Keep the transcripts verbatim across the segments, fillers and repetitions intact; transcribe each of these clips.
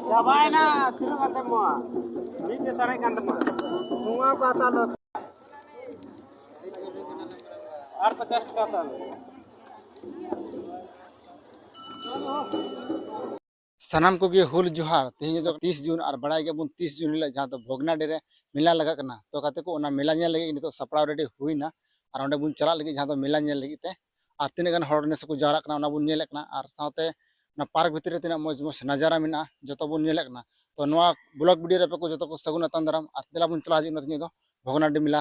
ᱪᱟᱵᱟᱭᱮᱱᱟ᱾ ᱛᱤᱱᱟᱹᱜ ᱠᱟᱱ ᱛᱟᱢᱟ? ᱢᱤᱫᱴᱮᱡ ᱥᱟᱨᱮᱡ ᱠᱟᱱ ᱛᱟᱢᱟ᱾ ᱱᱚᱣᱟ ᱠᱚ ᱦᱟᱛᱟᱣ ᱫᱚ ᱟᱨ ᱯᱚᱪᱟᱥ ᱴᱟᱠᱟ ᱦᱟᱛᱟᱣ ᱢᱮ᱾ ᱥᱟᱱᱟᱢ ᱠᱚᱜᱮ ᱦᱩᱞ ᱡᱚᱦᱟᱨ᱾ ᱛᱮᱦᱮᱧ ᱫᱚ ᱛᱤᱥ ᱡᱩᱱ, ᱟᱨ ᱵᱟᱲᱟᱭ ᱜᱮᱭᱟᱵᱚᱱ ᱛᱤᱥ ᱡᱩᱱ ᱦᱤᱞᱳᱜ ᱡᱟᱦᱟᱸ ᱫᱚ ᱵᱷᱚᱜᱽᱱᱟᱰᱤ ᱨᱮ ᱢᱮᱞᱟ ᱞᱟᱜᱟᱜ ᱠᱟᱱᱟ᱾ ᱛᱚ ᱜᱟᱛᱮ ᱠᱚ, ᱚᱱᱟ ᱢᱮᱞᱟ ᱧᱮᱞ ᱞᱟᱹᱜᱤᱫ ᱱᱤᱛᱚᱜ ᱥᱟᱯᱲᱟᱣ ᱨᱮᱰᱤ ᱦᱩᱭᱱᱟ, ᱟᱨ ᱚᱸᱰᱮ ᱵᱚᱱ ᱪᱟᱞᱟᱜ ᱞᱟᱹᱜᱤᱫ ᱡᱟᱦᱟᱸ ᱫᱚ ᱢᱮᱞᱟ ᱧᱮᱞ ᱞᱟᱹᱜᱤᱫ ᱛᱮ᱾ ᱟᱨ ᱛᱤᱱᱟᱹᱜ ᱜᱟᱱ ᱦᱚᱲ ᱱᱮᱥ ᱠᱚ ᱡᱟᱣᱨᱟᱜ ᱠᱟᱱᱟ, ᱚᱱᱟ ᱵᱚᱱ ᱧᱮᱞᱮᱫ ᱠᱟᱱᱟ, ᱟᱨ ᱥᱟᱶᱛᱮ ᱚᱱᱟ ᱯᱟᱨᱠ ᱵᱷᱤᱛᱨᱤ ᱨᱮ ᱛᱤᱱᱟᱹᱜ ᱢᱚᱡᱽ ᱢᱚᱡᱽ ᱱᱟᱡᱟᱨᱟ ᱢᱮᱱᱟᱜᱼᱟ, ᱡᱚᱛᱚ ᱵᱚᱱ ᱧᱮᱞᱮᱫ ᱠᱟᱱᱟ᱾ ᱛᱚ ᱱᱚᱣᱟ ᱵᱞᱚᱜ ᱵᱷᱤᱰᱤᱭᱳ ᱨᱮ ᱟᱯᱮ ᱠᱚ ᱡᱚᱛᱚ ᱠᱚ ᱥᱟᱹᱜᱩᱱ ᱟᱛᱟᱝ ᱫᱟᱨᱟᱢ, ᱟᱨ ᱫᱮᱞᱟ ᱵᱚᱱ ᱪᱟᱞᱟᱣ ᱦᱤᱡᱩᱜ ᱠᱟᱱᱟ ᱛᱮᱦᱮᱧ ᱫᱚ ᱵᱷᱚᱜᱽᱱᱟᱰᱤ ᱢᱮᱞᱟ᱾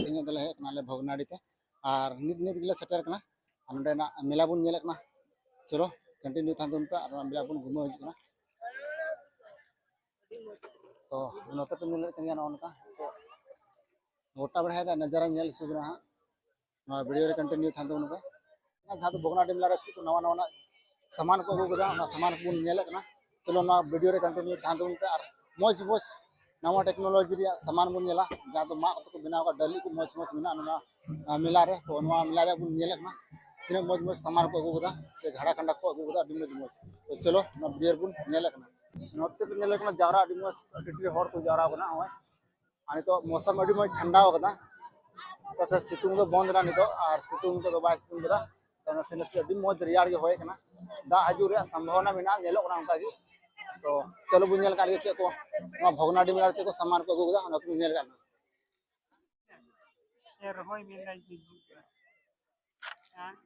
ᱛᱮᱦᱮᱧ ᱫᱚᱞᱮ ᱦᱮᱡ ᱠᱟᱱᱟ ᱟᱞᱮ ᱵᱷᱚᱜᱽᱱᱟᱰᱤ ᱛᱮ, ᱟᱨ ᱱᱤᱛ ᱱᱤᱛ ᱜᱮᱞᱮ ᱥᱮᱴᱮᱨ ᱠᱟᱱᱟ᱾ ᱟᱨ ᱱᱚᱸᱰᱮᱱᱟᱜ ᱢᱮᱞᱟ ᱵᱚᱱ ᱧᱮᱞᱮᱫ ᱠᱟᱱᱟ᱾ ᱪᱚᱞᱚ, ᱠᱚᱱᱴᱤᱱᱤᱭᱩ ᱛᱟᱦᱮᱱ ᱛᱟᱵᱚᱱ ᱯᱮ, ᱟᱨ ᱚᱱᱟ ᱢᱮᱞᱟ ᱵᱚᱱ ᱜᱷᱩᱢᱟᱹᱣ ᱦᱤᱡᱩᱜ ᱠᱟᱱᱟ᱾ ᱛᱚ ᱱᱚᱛᱮ ᱯᱮ ᱧᱮᱞᱮᱫ ᱠᱟᱱ ᱜᱮᱭᱟ, ᱱᱚᱜᱼᱚ ᱱᱚᱝᱠᱟ᱾ ᱛᱚ ᱜᱚᱴᱟ ᱵᱮᱲᱟ ᱨᱮᱭᱟᱜ ᱱᱟᱡᱟᱨᱟ ᱧᱮᱞ ᱦᱚᱪᱚ ᱵᱮᱱᱟ ᱦᱟᱸᱜ᱾ ᱱᱚᱣᱟ ᱵᱷᱤᱰᱤᱭᱳ ᱨᱮ ᱠᱚᱱᱴᱤᱱᱤᱭᱩ ᱛᱟᱦᱮᱱ ᱛᱟᱵᱚᱱ ᱯᱮ᱾ ᱚᱱᱟ ᱡᱟᱦᱟᱸ ᱫᱚ ᱵᱷᱚᱜᱽᱱᱟᱰᱤ ᱢᱮᱞᱟ ᱨᱮ ᱪᱮᱫ ᱠᱚ ᱱᱟᱣᱟ ᱱᱟᱣᱟᱱᱟᱜ ᱥᱟᱢᱟᱱ ᱠᱚ ᱟᱹᱜᱩ ᱠᱟᱫᱟ, ᱚᱱᱟ ᱥᱟᱢᱟᱱ ᱠᱚᱵᱚᱱ ᱧᱮᱞᱮᱫ ᱠᱟᱱᱟ᱾ ᱪᱚᱞᱚ, ᱱᱚᱣᱟ ᱵᱷᱤᱰᱤᱭᱳ ᱨᱮ ᱠᱚᱱᱴᱤᱱᱤᱭᱩ ᱛᱟᱦᱮᱱ ᱛᱟᱵᱚᱱ ᱯᱮ, ᱟᱨ ᱢᱚᱡᱽ ᱢᱚᱡᱽ ᱱᱟᱣᱟ ᱴᱮᱠᱱᱳᱞᱚᱡᱤ ᱨᱮᱭᱟᱜ ᱥᱟᱢᱟᱱ ᱵᱚᱱ ᱧᱮᱞᱟ, ᱡᱟᱦᱟᱸ ᱫᱚ ᱢᱟᱜ ᱠᱟᱛᱮ ᱠᱚ ᱵᱮᱱᱟᱣ ᱠᱟᱜ ᱰᱟᱹᱞᱤᱡ ᱠᱚ ᱢᱚᱡᱽ ᱢᱚᱡᱽ ᱢᱮᱱᱟᱜᱼᱟ ᱱᱚᱣᱟ, ᱟᱸ, ᱢᱮᱞᱟ ᱨᱮ᱾ ᱛᱚ ᱱᱚᱣᱟ ᱢᱮᱞᱟ ᱨᱮ ᱵᱚᱱ ᱧᱮᱞᱮᱫ ᱠᱟᱱᱟ ᱛᱤᱱᱟᱹᱜ ᱢᱚᱡᱽ ᱢᱚᱡᱽ ᱥᱟᱢᱟᱱ ᱠᱚ ᱟᱹᱜᱩ ᱠᱟᱫᱟ, ᱥᱮ ᱜᱷᱟᱲᱟ ᱠᱟᱸᱰᱟ ᱠᱚ ᱟᱹᱜᱩ ᱠᱟᱫᱟ, ᱟᱹᱰᱤ ᱢᱚᱡᱽ ᱢᱚᱡᱽ᱾ ᱛᱚ ᱪᱚᱞᱚ, ᱱᱚᱣᱟ ᱵᱷᱤᱰᱤᱭᱳ ᱨᱮᱵᱚᱱ ᱧᱮᱞᱮᱫ ᱠᱟᱱᱟ᱾ ᱱᱚᱛᱮ ᱯᱮ ᱧᱮᱞᱮᱫ ᱠᱟᱱᱟ, ᱡᱟᱣᱨᱟ ᱟᱹᱰᱤ ᱢᱚᱡᱽ, ᱟᱹᱰᱤ ᱰᱷᱮᱨ ᱦᱚᱲ ᱠᱚ ᱡᱟᱣᱨᱟ ᱠᱟᱱᱟ᱾ ᱱᱚᱜᱼᱚᱭ ᱟᱨ ᱱᱤᱛᱚᱜ ᱢᱳᱥᱚᱢ ᱟᱹᱰᱤ ᱢᱚᱡᱽ ᱴᱷᱟᱱᱰᱟ ᱟᱠᱟᱫᱟ᱾ ᱪᱮᱫᱟᱜ ᱥᱮ ᱥᱤᱛᱩᱝ ᱫᱚ ᱵᱚᱱᱫ ᱮᱱᱟ ᱱᱤᱛᱚᱜ, ᱟᱨ ᱥᱤᱛᱩᱝ ᱱᱤᱛᱚᱜ ᱫᱚ ᱵᱟᱭ ᱥᱤᱛᱩᱝ ᱠᱟᱫᱟ᱾ ᱛᱚ ᱱᱟᱥᱮ ᱱᱟᱥᱮ ᱟᱹᱰᱤ ᱢᱚᱡᱽ ᱨᱮᱭᱟᱲ ᱜᱮ ᱦᱚᱭᱮᱫ ᱠᱟᱱᱟ᱾ ᱫᱟᱜ ᱦᱤᱡᱩᱜ ᱨᱮᱭᱟᱜ ᱥᱚᱢᱵᱷᱟᱵᱚᱱᱟ ᱢᱮᱱᱟᱜᱼᱟ, ᱧᱮᱞᱚᱜ ᱠᱟᱱᱟ ᱚᱱᱠᱟ ᱜᱮ᱾ ᱛᱚ ᱪᱚᱞᱚ ᱵᱚᱱ ᱧᱮᱞ ᱠᱟᱜ ᱞᱮᱜᱮ ᱪᱮᱫ ᱠᱚ ᱱᱚᱣᱟ ᱵᱷᱚᱜᱽᱱᱟᱰᱤ ᱢᱮᱞᱟ ᱨᱮ ᱪᱮᱫ ᱠᱚ ᱥᱟᱢᱟᱱ ᱠᱚ ᱟᱹᱜᱩ ᱠᱟᱫᱟ, ᱚᱱᱟ ᱠᱚᱵᱚᱱ ᱧᱮᱞ ᱠᱟᱜ ᱞᱮᱜᱮ᱾ ᱮ, ᱨᱚᱦᱚᱭ ᱢᱮᱱᱫᱟᱹᱧ ᱦᱤᱡᱩᱜ ᱠᱟᱱᱟ᱾ ᱦᱮᱸ?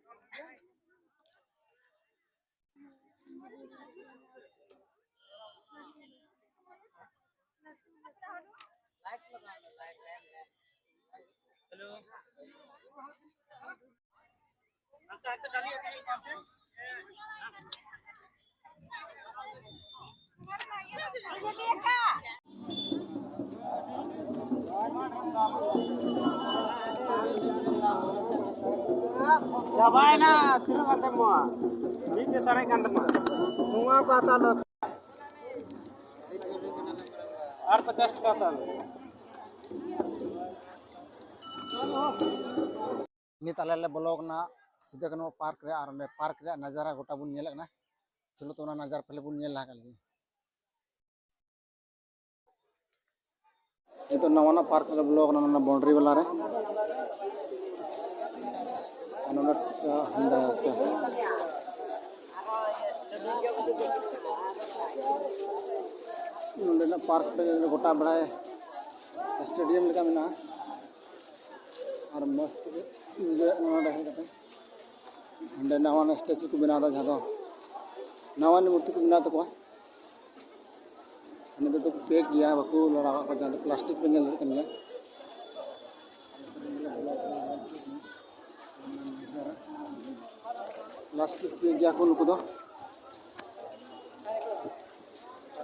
ᱪᱟᱵᱟᱭᱮᱱᱟ᱾ ᱛᱤᱱᱟᱹᱜ ᱠᱟᱱ ᱛᱟᱢᱟ? ᱢᱤᱫᱴᱮᱡ ᱥᱟᱨᱮᱡ ᱠᱟᱱ ᱛᱟᱢᱟ᱾ ᱱᱚᱣᱟ ᱠᱚ ᱦᱟᱛᱟᱣ ᱫᱚ᱾ ᱟᱨ ᱯᱚᱪᱟᱥ ᱴᱟᱠᱟ ᱦᱟᱛᱟᱣ ᱢᱮ᱾ ᱱᱤᱛ ᱟᱞᱮ ᱞᱮ ᱵᱚᱞᱚ ᱠᱟᱱᱟ ᱥᱤᱫᱩ ᱠᱟᱹᱱᱦᱩ ᱯᱟᱨᱠ ᱨᱮ, ᱟᱨ ᱚᱸᱰᱮ ᱯᱟᱨᱠ ᱨᱮᱭᱟᱜ ᱱᱟᱡᱟᱨᱟ ᱜᱚᱴᱟ ᱵᱚᱱ ᱧᱮᱞᱮᱫ ᱠᱟᱱᱟ᱾ ᱪᱚᱞᱚ ᱛᱚ ᱚᱱᱟ ᱱᱟᱡᱟᱨᱟ ᱯᱮᱦᱞᱮ ᱵᱚᱱ ᱧᱮᱞ ᱞᱟᱦᱟ ᱠᱟᱜ ᱞᱮᱜᱮ᱾ ᱱᱤᱛᱚᱜ ᱱᱟᱣᱟᱱᱟᱜ ᱯᱟᱨᱠ ᱨᱮ ᱵᱚᱞᱚ ᱠᱟᱱᱟ, ᱱᱚᱰᱮ ᱵᱟᱣᱩᱱᱰᱟᱨᱤ ᱵᱟᱞᱟ ᱨᱮ᱾ ᱟᱨ ᱱᱚᱰᱮ ᱦᱮᱸᱫᱟ ᱟᱪᱠᱟ᱾ ᱱᱚᱰᱮᱱᱟᱜ ᱯᱟᱨᱠ ᱨᱮ ᱜᱚᱴᱟ ᱵᱟᱲᱟᱭ ᱥᱴᱮᱰᱤᱭᱟᱢ ᱞᱮᱠᱟ ᱢᱮᱱᱟᱜᱼᱟ᱾ ᱟᱨ ᱢᱚᱡᱽ ᱛᱮᱜᱮ enjoy ᱱᱚᱰᱮ ᱦᱮᱡ ᱠᱟᱛᱮ᱾ ᱚᱸᱰᱮ ᱱᱟᱣᱟᱱᱟᱜ ᱥᱴᱮᱪᱩ ᱠᱚ ᱵᱮᱱᱟᱣ ᱮᱫᱟ, ᱡᱟᱦᱟᱸ ᱫᱚ ᱱᱟᱣᱟᱱ ᱢᱩᱨᱛᱤ ᱠᱚ ᱵᱮᱱᱟᱣ ᱛᱟᱠᱚᱣᱟ᱾ ᱱᱤᱛᱚᱜ ᱫᱚ ᱯᱮᱠ ᱜᱮᱭᱟ, ᱵᱟᱠᱚ ᱞᱟᱲᱟᱣ ᱠᱟᱜ ᱠᱚᱣᱟ, ᱡᱟᱦᱟᱸ ᱫᱚ ᱯᱞᱟᱥᱴᱤᱠ ᱯᱮ ᱧᱮᱞ ᱫᱟᱲᱮᱭᱟᱜ ᱠᱟᱱ ᱜᱮᱭᱟ᱾ ᱯᱞᱟᱥᱴᱤᱠ ᱯᱮᱠ ᱜᱮᱭᱟ ᱠᱚ ᱱᱩᱠᱩ ᱫᱚ᱾